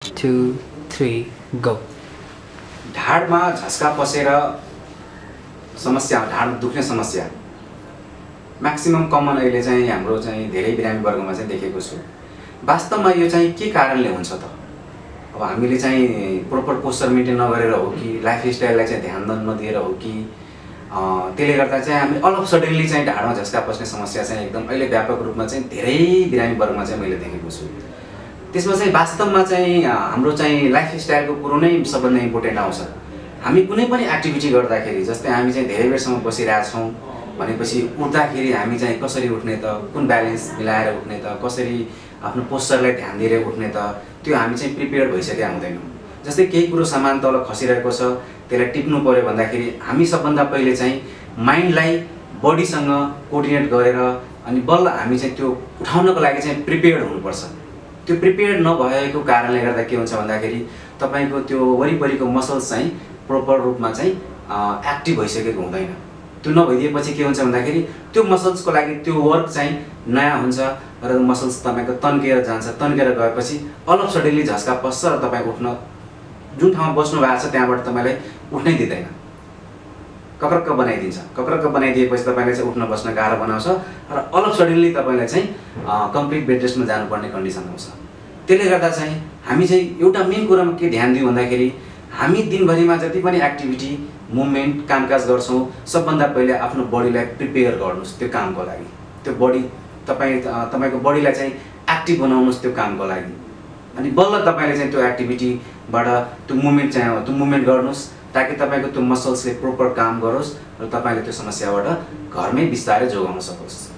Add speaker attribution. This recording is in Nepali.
Speaker 1: 2, 3, go.
Speaker 2: ढाडमा झस्का पसेर समस्या, ढाड दुख्ने समस्या म्याक्सिमम कमन अहिले चाहिँ हाम्रो चाहिँ धेरै बिरामी वर्गमा चाहिँ देखेको छु। वास्तवमा यो चाहिँ के कारणले हुन्छ त? अब हामीले चाहिँ प्रोपर पोस्चर मेन्टेन नगरेर हो कि लाइफस्टाइललाई चाहिँ ध्यान नदिएर हो कि त्यसले गर्दा चाहिँ हामी अल अफ सडनली चाहिँ ढाडमा झस्का पस्ने समस्या चाहिँ एकदम अहिले व्यापक रूपमा चाहिँ धेरै बिरामी वर्गमा चाहिँ मैले देखेको छु। त्यसमा चाहिँ वास्तवमा चाहिँ हाम्रो चाहिँ लाइफस्टाइलको कुरो नै सबभन्दा इम्पोर्टेन्ट आउँछ। हामी कुनै पनि एक्टिभिटी गर्दाखेरि, जस्तै हामी चाहिँ धेरै बेरसम्म बसिरहेको छौँ भनेपछि उठ्दाखेरि हामी चाहिँ कसरी उठ्ने त, कुन ब्यालेन्स मिलाएर उठ्ने त, कसरी आफ्नो पोस्चरलाई ध्यान दिएर उठ्ने त, त्यो हामी चाहिँ प्रिपेयर्ड भइसकेका हुँदैनौँ। जस्तै केही कुरो सामान तल खसिरहेको छ, त्यसलाई टिप्नु पर्यो भन्दाखेरि हामी सबभन्दा पहिले चाहिँ माइन्डलाई बडीसँग कोअर्डिनेट गरेर अनि बल्ल हामी चाहिँ त्यो उठाउनको लागि चाहिँ प्रिपेयर्ड हुनुपर्छ। त्यो प्रिपेयर्ड नभएको कारणले गर्दा के हुन्छ भन्दाखेरि तपाईको त्यो वरिपरिको मसल्स चाहिँ प्रोपर रूपमा चाहिँ एक्टिभ भइसकेको हुँदैन। त्यो नभइदिएपछि के हुन्छ भन्दाखेरि त्यो मसल्सको लागि त्यो वर्क चाहिँ नयाँ हुन्छ र मसल्स तपाईको तन्केर जान्छ। तन्केर गएपछि अल अफ सडनली झस्का पस्छ र तपाईँ उठ्न जुन ठाउँमा बस्नु भएको छ त्यहाँबाट तपाईँलाई उठ्नै दिँदैन, कक्रक्क बनाइदिन्छ। कक्रक्क बनाइदिएपछि तपाईँले चाहिँ उठ्न बस्न गाह्रो बनाउँछ र अल अफ सडनली तपाईँलाई चाहिँ कम्प्लिट बेड रेस्टमा जानुपर्ने कन्डिसन आउँछ। त्यसले गर्दा चाहिँ हामी चाहिँ एउटा मेन कुरामा के ध्यान दिउँ भन्दाखेरि हामी दिनभरिमा जति पनि एक्टिभिटी, मुभमेन्ट, कामकाज गर्छौँ सबभन्दा पहिले आफ्नो बडीलाई प्रिपेयर गर्नुहोस् त्यो कामको लागि। त्यो बडी तपाईँको बडीलाई चाहिँ एक्टिभ बनाउनुहोस् त्यो कामको लागि। अनि बल्ल तपाईँले चाहिँ त्यो एक्टिभिटीबाट त्यो मुभमेन्ट गर्नुहोस् ताकि तपाईँको त्यो मसल्सले प्रोपर काम गरोस् र तपाईँले त्यो समस्याबाट घरमै बिस्तारै जोगाउन सकोस्।